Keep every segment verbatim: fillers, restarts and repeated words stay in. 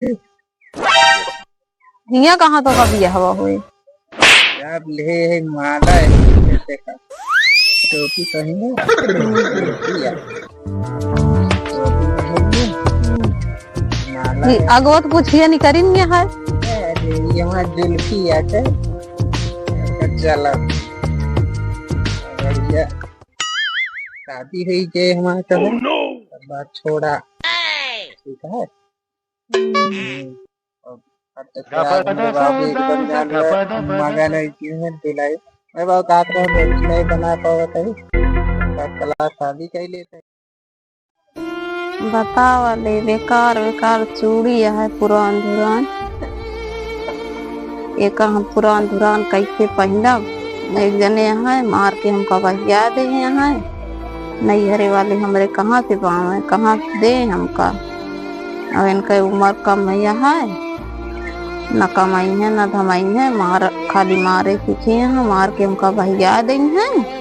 हियाँ कहाँ तो का बियाहवा होए? अब ले है माला है, देखा। टोपी पहने, टोपी है। टोपी पहने, माला ये है। अगवत पूछिया निकरिन ये है। अरे, ये हमार जुल्फी है, तो चला। बढ़िया। शादी हुई जे हमार तो है। Oh, no! बात छोड़ा। ठीक है? अब, अब तो क्या, मम्मी बाबू एकदम जान रहे, मगन है कि है दुल्हन। मैं बाबू का तो नहीं बना पावत है। बस कला शादी कर लेते हैं। बतावा ले, बेकार, बेकार चूड़ी है, पुरान धुरान। एका हम पुरान धुरान कैसे पहिनब? एक जने हैं, मार के हमका बहिया दे हैं। नैहरे वाले हमरे कहाँ से पावे, कहाँ से दे हमका? अब इनके उम्र कम है, न कमाई है, न धमाई है, मार, खाली मारे सीखे हैं, मार के हमका बहिया दे हैं।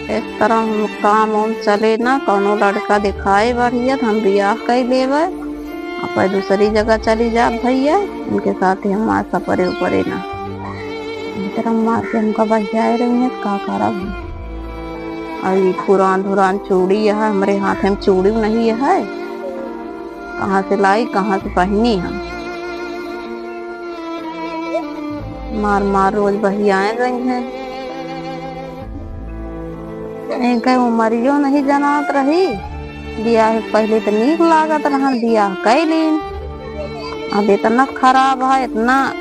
इस तरह हम काम वाम चले ना, कौनो लड़का दिखाए बढ़िया त हम बियाह कइ लेबे, अपन दूसरी जगह चली जाब भइया, इनके साथ ही हमार सपरे उपरे ना। इस तरह मार के हमका बहियाए रही है, का करब? और ये पुरान धुरान चूड़ी है, हमरे हाथ में चूड़ी नहीं है। कहाँ से लाई, कहाँ से पहिनी हम? मार मार रोज बहियाए गई हैं। इनके उमरियो नहीं जनात रही। बियाह पहले तो नीक लागत रहन, बियाह कैलीन। अब इतना खराब है, इतना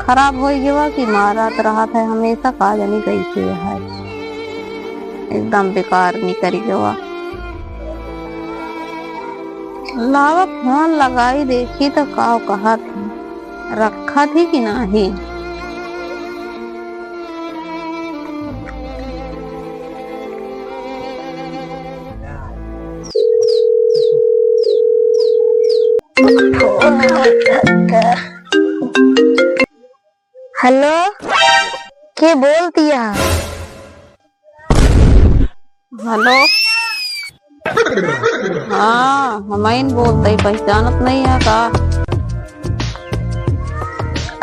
खराब हो गया कि मारत रहत है हमेशा, का जानी कैसे है। एकदम बेकार निकल गया। लावा फोन लगाई देखी तो का कहत है, रखा थी कि नाही। हेलो, के बोलत है? हेलो। हाँ, हमइन बोलत ही, पहचानत नहीं है का?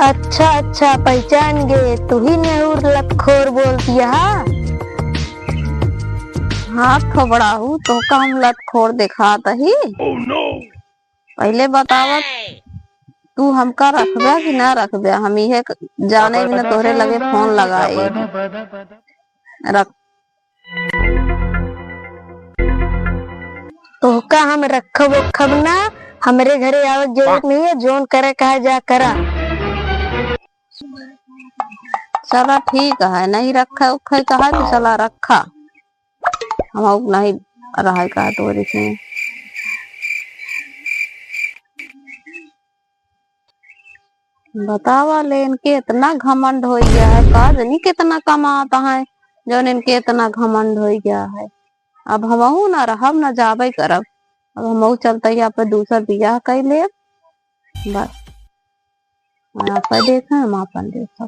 अच्छा, अच्छा, पहचान गे। तू ही नेहूर लतखोर बोलत है? हाँ, थोबड़ाहू, तोहका हम लतखोर देखात ही? पहले बतावा, तू हमका रखबे कि ना रखबे? हम इहे क-, जाने बिना तोहरे लगे फोन लगाए। रख। तोहका हम रखब ओखब ना, हमरे घरे आवे के जरूरत नहीं है, जौन करे कहा जा करा। चला ठीक है, नहीं रखे उखे कहा तो चला रखा। हम अउर नहीं रहे का तोरे से। बतावा ले, इनके इतना घमंड होइ गया है, का जानी कितना कमात है, जौन इनके इतना घमंड होइ गया है। अब हमहू ना रहब, ना जाबे करब। अब हमहू चलते ही आप दूसर बियाह कइ लेब। बस। हम आपन देखा, हम आपन देखा।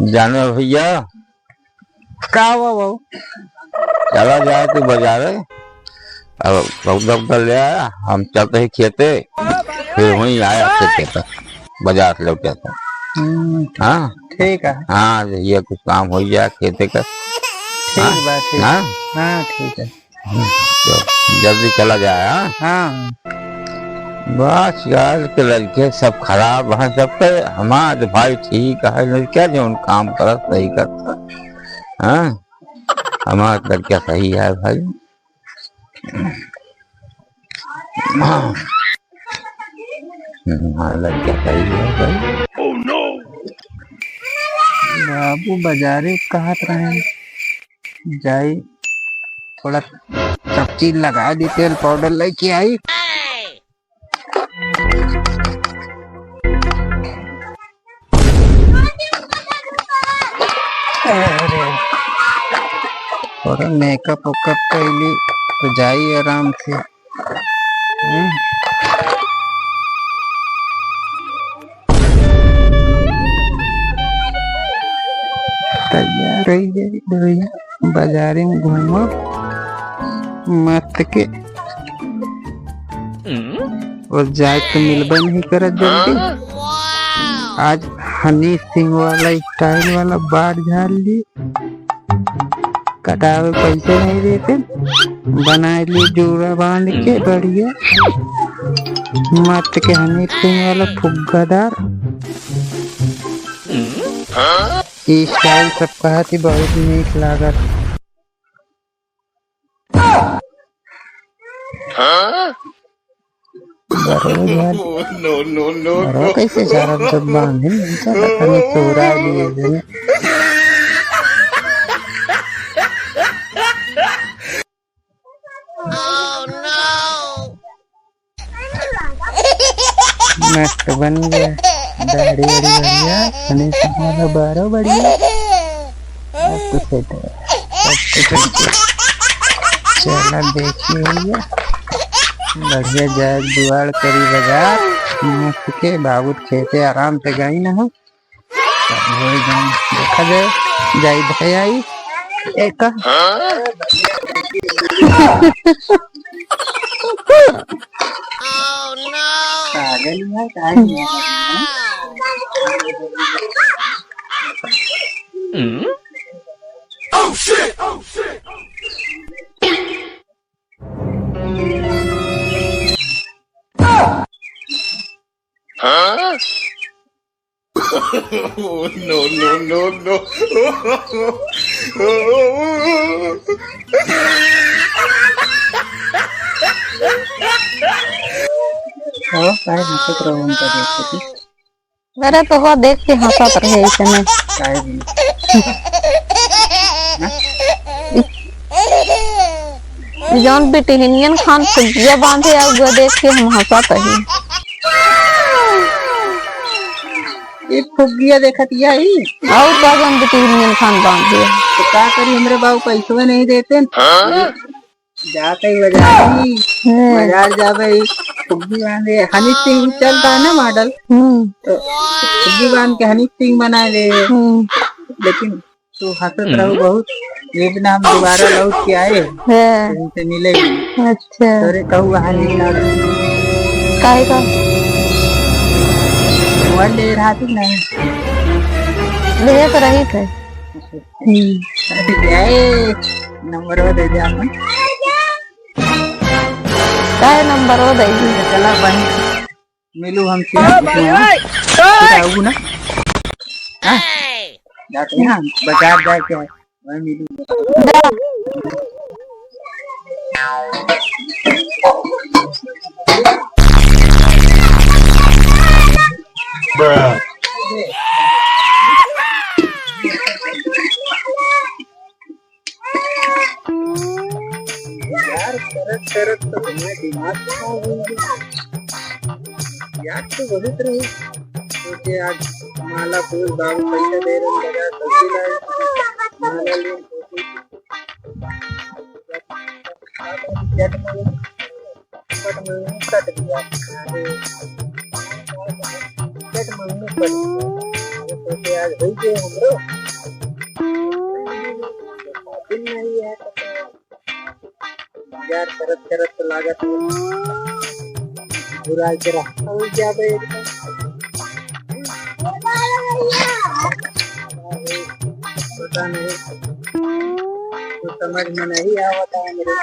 जाने भइया। का हुआ बाबू? चला जाए तू बजारे, अब सौदा उदा ले आया, हम चलते ही खेते, फिर वहीं आया खेते तक, बजार से लौट आता। हम्म, हाँ? ठीक है। हाँ, ये कुछ काम होइ जाए खेते का। ठीक हाँ? बा, ठीक। हाँ? हाँ, ठीक है। हम्म, तो जल्दी चला जाए, हाँ? हाँ। बस यार, के लड़के सब खराब हैं, सबके। हमार भाई ठीक है, लड़का जौन काम करत सही करत, हाँ? हमार लड़का सही है भाई। हाँ, लड़का सही है भाई। बाबू बजारे कहत रहे, जाई थोड़ा सब चीज लगा दी, तेल पाउडर लेके आई। अरे, थोड़ा मेकअप वेकअप कैली तो जाई आराम से। हम्म। कई गई भैया, बाजारे में घूमो मस्त के। और जाए तो मिलबे नहीं करत जल्दी। आज हनी सिंह वाला स्टाइल वाला बाल झाड़ ली। कटावे पैसे नहीं देते, बनाए ली जोड़ा बांध के बढ़िया। मस्त के हनी सिंह वाला फुग्गादार। ई स्टाइल सब कहत ही बहुत नीक लागत। बरो यार। No, no, no, बरो no। कैसे सारा जब बांधे, नहीं चला, तनी चोरा लिए जने। मस्त बन गया। दाढ़ी वाढ़ी बढ़िया, हनी सिंह वाला बारो बढ़िया। सब कुछ है तो, सब कुछ है तो। चला देखिए भैया, बढ़िया जाए जुगाड़ करी बाजार, मस्त के बाबू खेते आराम से गई ना हो। तब होई जाई, देखा जाए, जाई धरे आई। एक पागल है, का है? Oh, no, no, no, no। हाँ, काहे हंसत रहो उनका देख के? अरे, तो वो देख के हंसत रहे ऐसे में। काहे भी? हाँ? जौन बिटिहनियन खान फुग्गिया बांधे आ, वो देख के हम हंसत रही। ये फुग्गिया देखत या ही? और का जौन बिटिहनियन खान बांधे। तो का करी, हमरे बाबू पैसवे नहीं देते। हाँ? जाते ही बाजार ही, हम्म। बाजार जाबे ही, फुग्गी बांधे, हनी सिंह चलता है ना मॉडल, हम्म। तो फुग्गी बांध के हनी सिंह बना ले। हम्म। लेकिन तू हंसत हम्म। रहू बहुत। एक दिन हम दोबारा लौट के आए, हाँ। तुमसे मिले। अच्छा। तोरे कहू वहाँ नहीं था। काहे का? मोबाइल ले रहा थी नहीं। ले तो रही थे। हम्म। अरे, ए, नंबर वो दे दे आपन। काहे नंबर वो दे दी? चला बहन। मिलू हमसे, ओ भाई, हाँ? ओए! फिर आऊ ना? हाँ? जाते हैं, बाजार जाके आए, वहीं मिलू। Bruh। यार, करत करत तो हमार दिमाग खराब हो गया। याद तो बहुत रही। सोचे आज माला फूल बाबू पैसा दे रहे, बाजार सब्जी लाए, माला लिए, सोचे कि जट में, जट में कट दिया। जट में कट दिया। सोचे आज हो गए हमरो। दिन नहीं है तो यार, करत करत तो लागत है। बुराई के रास्ता हो जाबे एकदम। पता नहीं, कुछ समझ में नहीं आवत है मेरे।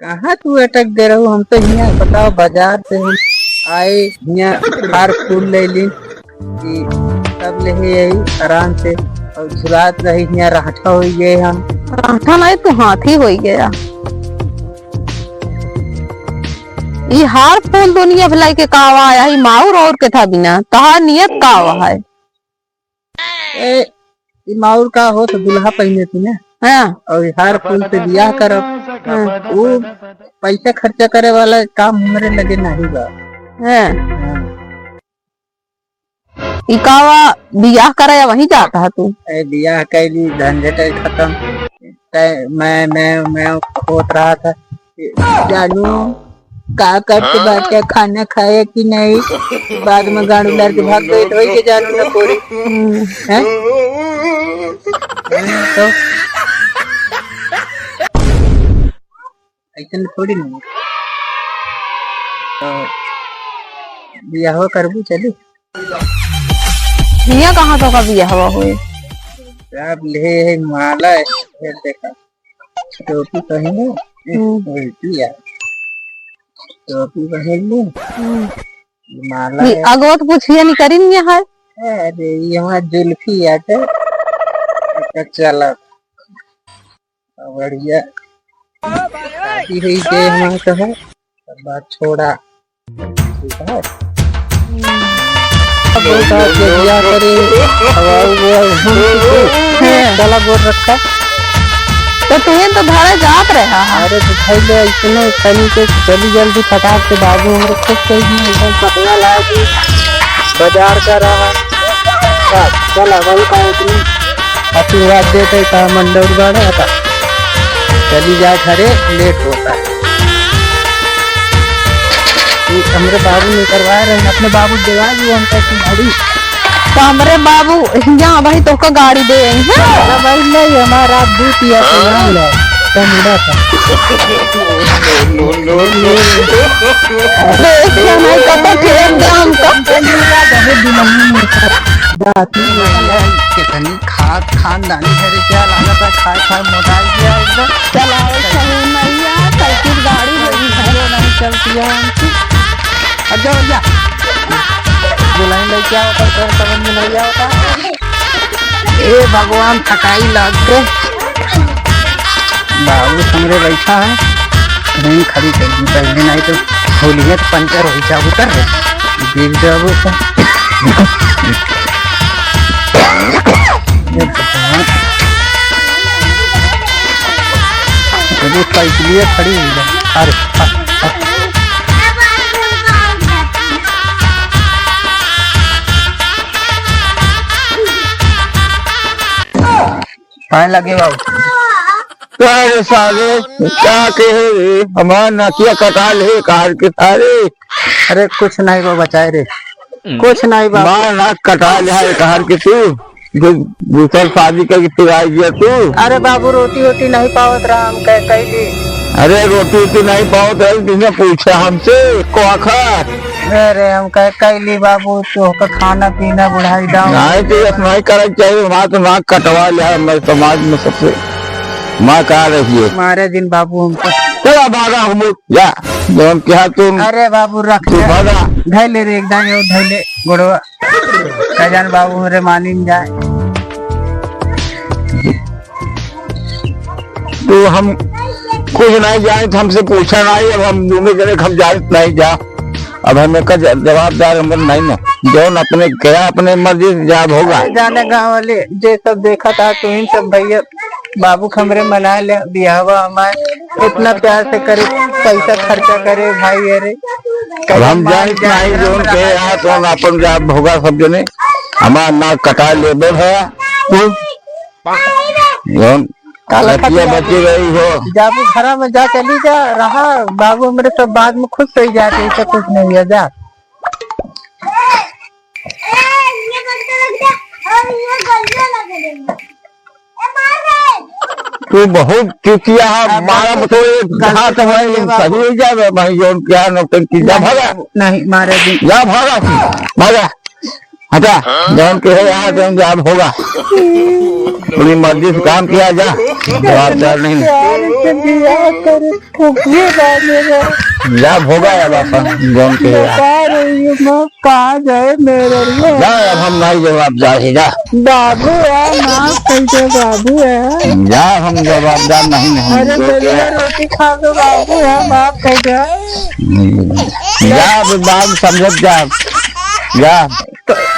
कहाँ तू अटक गए रहू? हम तो हियाँ बताओ, बाजार से हम आए, हियाँ हार फूल ले ली कि सब ले ही यही आराम से, और झुलात रही हियाँ रहठा हो गए हम। रहठा नहीं, तू हाथी हो गया। ई हार फूल दुनिया भलाई के कावा आया, ई माउर और के था बिना, तहार नियत कावा है। ए, ई माउर का होत, दुल्हा पहिने थी ना। हाँ। और ई हार फूल से बियाह करब। हाँ। ऊ पैसा खर्चा करे वाला काम हमरे लगे नहीं बा। हाँ। हाँ। ई कावा बियाह करे या वहीं जात ह तू? ए, बियाह कैली, झंझट है खत्म। तै, मैं, मैं, मैं होत रहा था। जानू, का करत बाटे, खाना खाए कि नहीं? बाद में गाड़ू लड़ के भाग गई, धोई के जानू ना पूरी। हम्म। हैं? तो ऐसन थोड़ी नहीं। तो बियाहवा करबू, चली। हियाँ कहाँ तो का बियाहवा होए? सब ले है माला है, ये देखा। टोपी पहने, हम्म। उल्टी है। टोपी पहन ली। हम्म। माला नहीं, है। अगवा तो पूछिए नहीं करी नहीं है। अरे, ये हमार जुल्फी है तो। अच्छा, चला। बढ़िया। शादी हुई के हमारे तो है, सब बात छोड़ा। ठीक है? अब बोलता है कि बियाह करे, अब आओ, वो आओ, हम तो हैं। गला गोर रखा। तो तुहें तो धारा जात रहा है। अरे तो भाई ले, इतने तनी के चली जल्दी फटाक से, बाबू हमरे खुश कर दिए, एकदम पतला ला दी, बाजार का रहा। चल, चल, अब का इतनी आशीर्वाद देते का मंडौर बाड़ा का। चली जा घरे, लेट होता है। ये हमरे बाबू निकलवा रहे हैं, अपने बाबू देवा जी, हमका की घड़ी। तो हमरे बाबू यहाँ भाई तोहका गाड़ी दे आई है। अरे भाई नहीं, हमारा आप दू पिया के नाम ले, तो मुड़ा था। देख के नहीं कतो ठेल दे हमको। बहुत दिमाग में जाती है। कितनी खाद खानदानी है रे, क्या लागत है, खाए खाए मोटाई गया एकदम। चलावे चले नैया, साइकिल गाड़ी हो गई है। जो नहीं चलती है हमसे। अच्छा भैया, बुलाई ले, क्या होता है, समझ में नहीं आता। ए भगवान, थकाई लग गए। बाबू हमरे बैठा है, वहीं खड़ी कर दी पहले, नहीं तो होलिया तो पंचर हो जाबू, उतर रे, गिर जाबू तो। ये भगवान। ये साइकिलिया खड़ी हुई है। अरे, अ, अ। पाए लगे बाबू। अरे साले, क्या कहे रे? हमार नकिया कटा ले कार के सारे। अरे कुछ नहीं बा, बचाए रे। कुछ नहीं बा। हमार नाक कटा ले है कार के तू। दू-, दूसर शादी करके तू आ गया तू। अरे बाबू, रोटी वोटी नहीं पावत रहा, हम कह, कह ली। अरे रोटी वोटी नहीं पावत रहा, तुमने पूछा हमसे, को आखा? अरे, हम कह, कैली बाबू, तोहका खाना पीना बुढ़ाई दाऊ। नहीं, तो ये नहीं करे के चाहिए, हमारा तो नाक कटवा लिया, मैं समाज में सबसे माँ कहा रही है। मारे दिन बाबू हमको। चला भागा हम, जा, जौन कहा तुम। अरे बाबू, रख तू ले। भागा। धैले रे, एक दाने और धैले, गोड़वा। का जान बाबू, हमरे मानिन जाए। तो हम कुछ नहीं जाने, तो हमसे पूछा नहीं, अब हम दोनों जने हम जाने नहीं जा, अब हम एक ज-, जवाबदार हम नहीं ना, जौन अपने गया अपने मर्जी से जाब होगा। जाने गाँव वाले जे सब देखा था, तो इन सब भैया बाबू के हमरे मना ले, बियाहवा हमार इतना प्यार से करे, पैसा खर्चा करे भाई, अरे अब हम जाने नहीं, जौन के यहाँ तो अपन जाब होगा सब जने, हमार नाक कटा ले है। जौन काला लतिया खटिया बची रही हो। जाबू घरा में जा, चली जा, रहा, बाबू हमरे सब बाद में खुश हो जाते, ऐसा कुछ नहीं है, जा। तू बहुत चुतिया है, अब मारा तो एक घात है, सही हो जावे भाई, जौन क्या नौटंकी, जा भागा। नहीं, मारे दिन। जा भागा, भागा। हटा, जौन के है यहाँ, जौन जाब होगा। अपनी मर्जी से काम किया जा, जवाबदार नहीं। प्यार से बियाह करे, फुकरे बाजे रे। जाब होगा अब अपन, जौन के है यहाँ। बता रही हूँ मैं, कहाँ जाए मेरे लिए? जा, अब हम नहीं जवाबदार है, जा। बाबू है, माफ कर दे, बाबू है। जा, हम जवाबदार नहीं, नहीं। अरे, दलिया रोटी खा के बाबू है, माफ कर दे। जा, अब बात समझत जा। जा।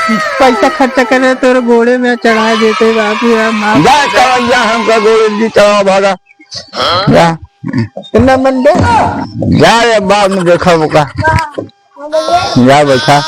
पैसा खर्चा करे तोरे गोड़े में चढ़ा देते बाबू यार, माफ जा कर। कवैया हमका गोड़े दी चढ़ा भागा। जा। इतना मन दे। जा, ये बाद में देखा होगा। जा बैठा।